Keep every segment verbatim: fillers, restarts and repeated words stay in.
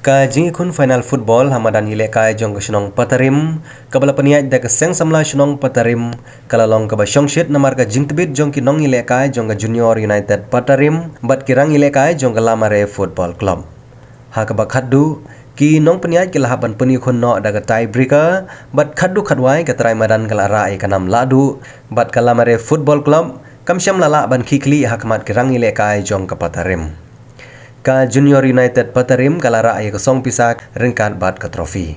Ka jingïakhun final football ha madan ïalehkai jong ka shnong Patarim, kaba la pynïaid da ka Seng Samla Shnong Patarim, ka la long kaba shongshit namar ka jingtbit jong ki nongïalehkai jong ka Junior United Patarim bad ki rangïalehkai jong ka Lamare Football Club. Ha kaba khatduh, ki nongpynïaid ki la hap ban pynïakhun noh da ka tie breaker, bad khatduh khatwai ka trai madan ka la rah ïa ka nam lahduh, bad ka Lamare Football Club kam shym la lah ban khih khlieh ha khmat ki rangïalehkai jong ka Patarim. Ka Junior United Patarim ka la rah ïa ka song pisa ryngkat bad ka trophy.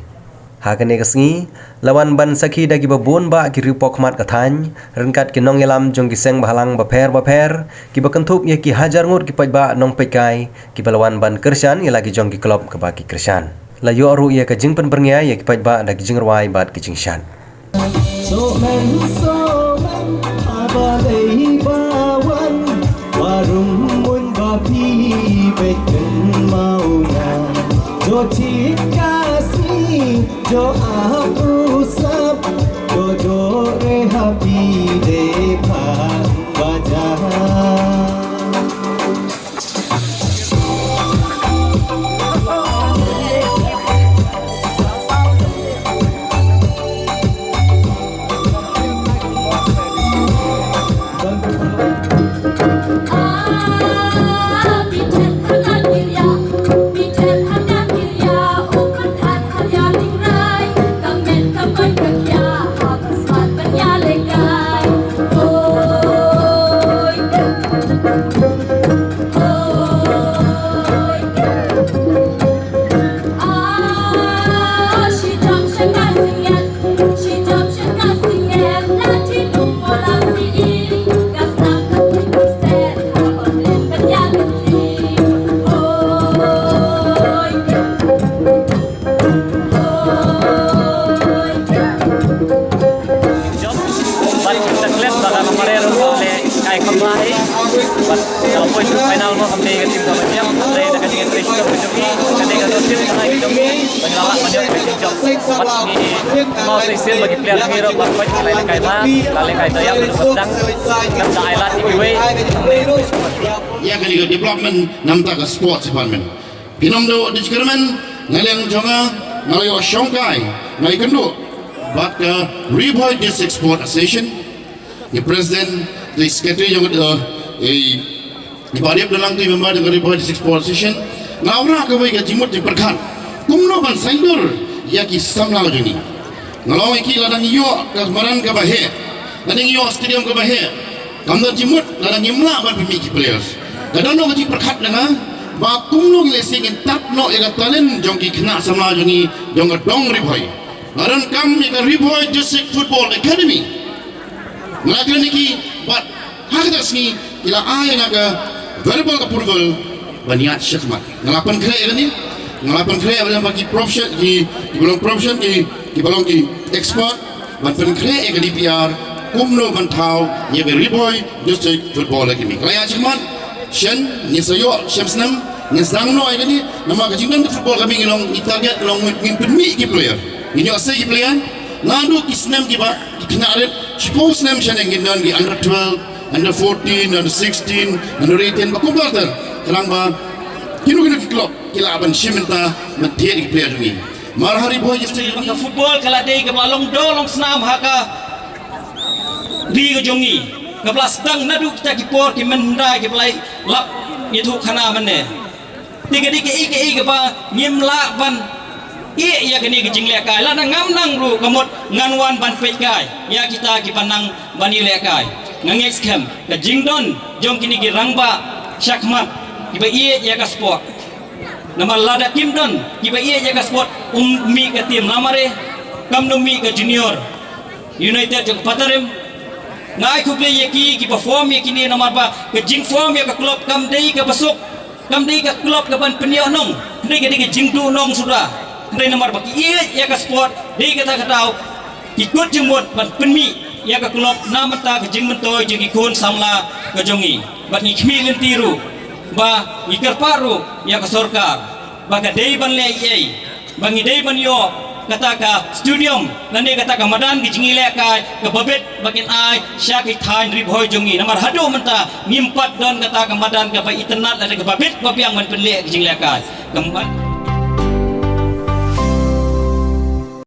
Ha kane ka sngi, la wan ban sakhi da kiba bun bah ki riewpawkhmat ka thaiñ, ryngkat ki nongïalam jong ki seng bhalang bapher bapher, kiba kynthup ïa ki hajar ngut ki paidbah nongpeitkai, kiba la wan ban kyrshan ïa la ki jong ki club kaba ki kyrshan. La ïoh ruh ïa ka jingpynbyrngia ïa ki paidbah da ki jingrwai bad ki jingshad. Somen, somen, haba dei ba wan, warum mun ba phi beit kynmaw nga. Jo chit ka sngi, jo ap u sap, jo jooh re ha phi de pha ba ja. Jop, bad kita klet ba ka Lamare ruh ka leh kai kham bha hi. Bad ka la poi sha final mo kam dei ka team kaba jop, dei da ka jingïatrei shitom ka jong ki, ka dei ka dor team ka jong ki. Ba ngi la lah ban ïoh ka jingjop. Bad ngi kynmaw sa shisien ba ki player jong ngi ruh ba koit ki la lehkai bha, la lehkai da ïap da ba sdang. Ngam da ai lad ïa kiwei. Ïa kane ka development namar ka sports department. Phin ym duh da jingkyrmen, na liang jong nga, nga la ïoh shongkai, nga la ïakynduh bad ka Ri Bhoi District Sports Association, i president, i secretary jong ka, eh, i, i Bah Riep Dlangti, member jong ka Ri Bhoi District Sports Association, nga wanrah kawei ka jingmut jingpyrkhat kumno ban saiñdur ïa ki samla jong ngi. Nga la ong ïa ki, lada ngi ïoh ka madan kaba heh, lada ngi ïoh stadium kaba heh, kam don jingmut lada ngim lah ban pynmih ki players. Ka don noh ka jingpyrkhat na nga ba kumno ngi lehse ngin tap noh ïa ka talent jong ki khynnah samla jong ngi jong ka dong Ri Bhoi. Nga donkam ïa ka Ri Bhoi District Football Academy. Nga la kren ïa ki bad ha kata ka sngi ki la ai ïa nga ka verbal approval ban ïaid shakhmat. Nga la pynkhreh ïa kane, nga la pynkhreh ïa kane ba ki profession, ki, kiba long profession, ki, kiba long ki expert, ban pynkhreh ïa ka D P R kumno ban thaw ïa ka Ri Bhoi District Football Academy. Ka la ïaid shakhmat, shen, ngin sa ïoh shem snem, ngin sdang noh ïa kane, namar ka jingdon ka football ka Bhoi ngi long, ngi target ka long ngin pynmih ki player. Ngin ïoh sei ki player, naduh ki snem kiba, ki khynnah rit, shiphew snem shen ngin don ki under twelve, under fourteen, under sixteen, under eighteen, ba kumta ter. Khnang ba kino kino ki club ki lah ban shim bynta ban thied ïa ki player jong ngi. Mar ha Ri Bhoi District ka football ka la dei kaba long dor long snam ha ka ri ka jong ngi. Kaba la sdang naduh kita ki por ki mynhyndai kiba la lap ïathuh khana mynne. Te ka dei kaei kaei kaba ngim lah ban ïeh ïa kane ka jinglehkai. Lada ngam nang ruh ka mut ngan wan ban peitkai ïa kita kiba nang ban ïalehkai. Nga ngeit skhem ka jingdon jong kine ki rangbah shakhmat kiba ïeit ïa ka sport. Namar lada kim don kiba ïeit ïa ka sport, um mih ka team Lamare, kam dei um mih ka Junior United jong Patarim. Nga ai khublei ïa ki kiba form ïa kine, namar ba ka jingform ïa ka club kam dei kaba suk. Kam dei ka club ka ban pynïoh nong, hynrei ka dei ka jingduh nong suda. Hynrei namar ba ki ïeit ïa ka sport, dei kata ka daw ki kut jingmut ban pynmih ïa ka club na bynta ka jingmyntoi jong ki khun samla ka jong ngi. Bad ngi khmih lynti ruh ba ngi kyrpad ruh ïa ka sorkar ba ka dei ban leh ei ei. Ba ngi dei ban ïoh kata ka stadium lane kata ka madan ka jingïalehkai kaba bit ba kin ai sha ki thaiñ Ri Bhoi jong ngi. Namar haduh mynta ngim pat don kata ka madan kaba itynnad lane kaba bit ba biang ban pynleh ka jinglehkai. Ka madan